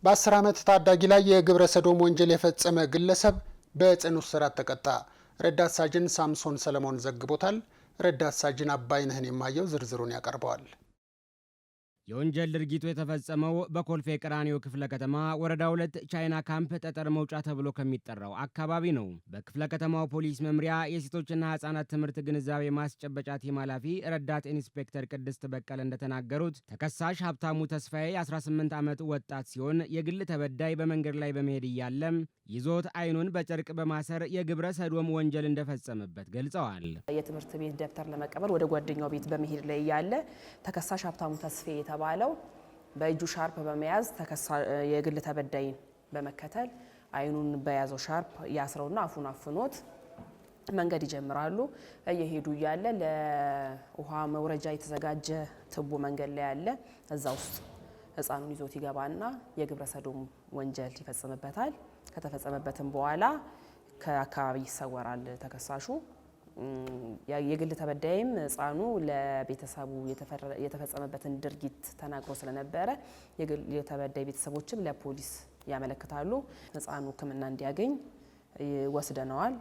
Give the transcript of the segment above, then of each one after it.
በ10 ዓመት ታዳጊ ላይ የግብረ ሰዶም ወንጀል የፈጸመ ግለሰብ በጽኑ እስራት ተቀጣ። ረዳት ሳጅን ሳምሶን ሰለሞን ዘግቦታል። ረዳት ሳጅን አባይነህን የማየው ዝርዝሩን ያቀርበዋል። የወንጀል ድርጊቱ የተፈጸመው በኮልፌ ቀራኒዮ ክፍለ ከተማ ወረዳ 2 ቻይና ካምፕ ጠጠር መውጫ ተብሎ ከሚጠራው አካባቢ ነው። በክፍለ ከተማው ፖሊስ መምሪያ የሴቶችና ሕጻናት ትምህርት ግንዛቤ ማስጨበጫ team ኃላፊ ረዳት ኢንስፔክተር ቅድስት በቀለ እንደተናገሩት፣ ተከሳሽ ሀብታሙ ተስፋዬ የ18 ዓመት ወጣት ሲሆን፣ የግል ተበዳይ በመንገድ ላይ በመሄድ እያለም ይዞት አይኑን በጨርቅ በማሰር የግብረ ሰዶም ወንጀል እንደፈጸመበት ገልጸዋል። የትምህርት ቤት ደብተር ለመቀበል ወደ ጓደኛው ቤት በመሄድ ላይ እያለ ተከሳሽ ሀብታሙ ተስፋዬ የተባለው በእጁ ሻርፕ በመያዝ የግል ተበዳይን በመከተል አይኑን በያዘው ሻርፕ ያስረውና አፉን አፍኖት መንገድ ይጀምራሉ። እየሄዱ እያለ ለውሃ መውረጃ የተዘጋጀ ትቦ መንገድ ላይ ያለ እዛ ውስጥ ህፃኑን ይዞት ይገባና የግብረ ሰዶም ወንጀል ይፈጽምበታል። ከተፈጸመበትም በኋላ ከአካባቢ ይሰወራል ተከሳሹ። የግል ተበዳይም ህፃኑ ለቤተሰቡ የተፈጸመበትን ድርጊት ተናግሮ ስለነበረ የግል ተበዳይ ቤተሰቦችም ለፖሊስ ያመለክታሉ። ህፃኑ ሕክምና እንዲያገኝ ወስደነዋል።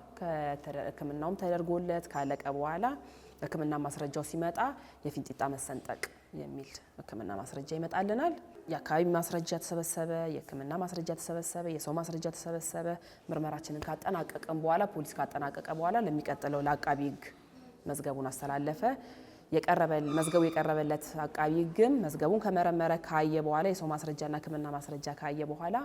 ሕክምናውም ተደርጎለት ካለቀ በኋላ ሕክምና ማስረጃው ሲመጣ የፊንጢጣ መሰንጠቅ የሚል ሕክምና ማስረጃ ይመጣልናል። የአካባቢ ማስረጃ ተሰበሰበ፣ የሕክምና ማስረጃ ተሰበሰበ፣ የሰው ማስረጃ ተሰበሰበ። ምርመራችንን ካጠናቀቅን በኋላ፣ ፖሊስ ካጠናቀቀ በኋላ ለሚቀጥለው ለአቃቢ ሕግ መዝገቡን አስተላለፈ። መዝገቡ የቀረበለት አቃቢ ሕግም መዝገቡን ከመረመረ ካየ በኋላ፣ የሰው ማስረጃና ሕክምና ማስረጃ ካየ በኋላ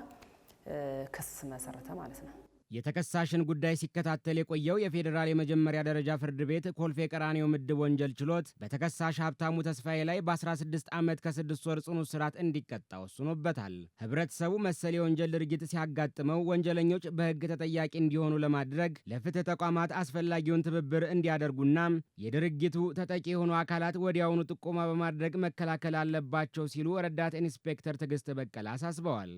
ክስ መሰረተ ማለት ነው። የተከሳሽን ጉዳይ ሲከታተል የቆየው የፌዴራል የመጀመሪያ ደረጃ ፍርድ ቤት ኮልፌ ቀራኒዮ ምድብ ወንጀል ችሎት በተከሳሽ ሀብታሙ ተስፋዬ ላይ በ16 ዓመት ከ6 ወር ጽኑ እስራት እንዲቀጣ ወስኖበታል። ህብረተሰቡ መሰል የወንጀል ድርጊት ሲያጋጥመው ወንጀለኞች በሕግ ተጠያቂ እንዲሆኑ ለማድረግ ለፍትህ ተቋማት አስፈላጊውን ትብብር እንዲያደርጉና የድርጊቱ ተጠቂ የሆኑ አካላት ወዲያውኑ ጥቆማ በማድረግ መከላከል አለባቸው ሲሉ ረዳት ኢንስፔክተር ትዕግስት በቀለ አሳስበዋል።